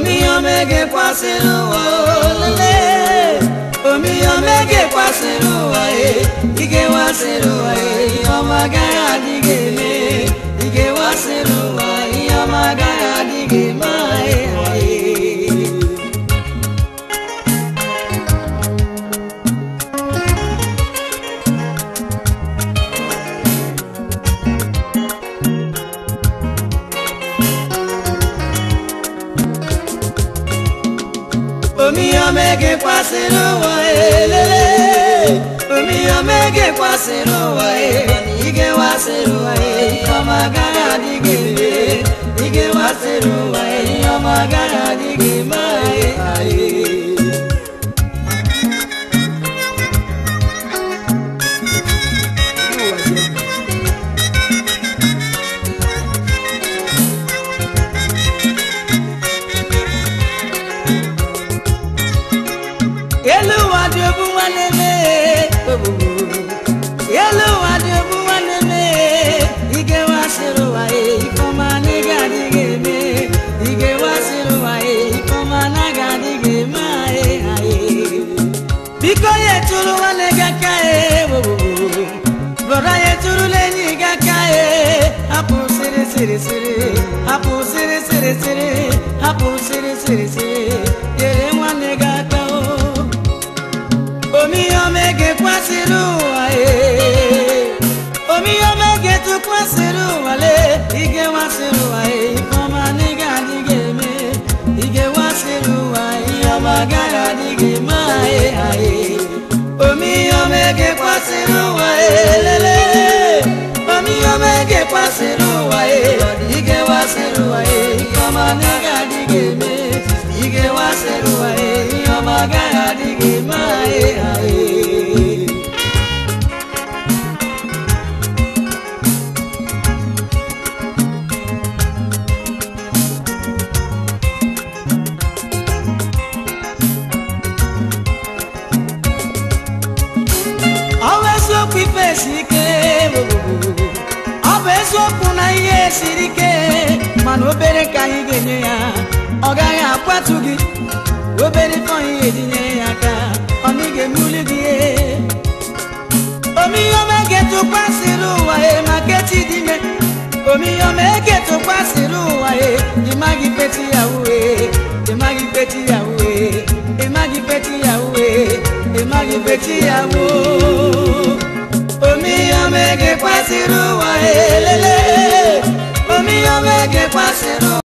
Omi omege kwasịrị ụwa olele. Omi omege kwasịrị ụwa e, ike wasịrị ụwa e, ihe ọma agaghị adịghị eme. Ike wasịrị ụwa, ihe ọma agaghị adịghị eme anyị anyị. Omi omege kwasịrị ụwa elele. Omi omege kwasịrị ụwa e, ike wasịrị ụwa e, ihe ọma agaghị adịghị eme. Ike wasịrị ụwa e, ihe ọma agaghị adịghị eme anyị anyị. Ndị ụwa dị egwu. Elu ụwa dị ogbu nwanne mee ogbugbu. Elu ụwa dị ogbu nwanne mee. Ike wasịrị ụwa e, ifeọma na ịga adịghị eme. Ike wasịrị ụwa e, ifeọma na aga adịghị eme anyị anyị. Biko ya eturu nwanne gị aka e, ogbugbu. Brother ya eturula enyi gị aka e. Hapụ sịrị sịrị sịrị, hapụ sịrị sịrị sịrị, hapụ sịrị sịrị sịrị, nyere nwanne gị aka o. Omi omege kwasịrị ụwa e. Omi omege tụkwasịrị ụwa le. Ike wasịrị ụwa e, ifeọma na ịga adịghị eme. Ike wasịrị ụwa, ihe ọma agaghị adịghị eme anyị anyị. Omi omege kwasịrị ụwa e lele. Omi omege kwasịrị ụwa e. Ike wasịrị ụwa e, ifeọma na ịga adịghị eme. Ike wasịrị ụwa e, ihe ọma agaghị adịghị eme anyị anyị. Ọ bụ eziokwu ife esi ike, ọ bụ eziokwu na ihe siri ike, mana obere ka anyị ga-enye ya, ọ gaghị akwatu gị. Obere ife anyị ga-etinyere ya aka, ọ na ị ga-emuli gị. Omiyomege tụkwasịrị ụwa e maka echi dị ime. Omiyomege tụkwasịrị ụwa e, ịmaghị peti ya uwe, ịmaghị peti ya uwe, ịmaghị peti ya uwe, ịmaghị peti ya uwe. Omiyomege kwasịrị ụwa e lele. Omiyomege kwasịrị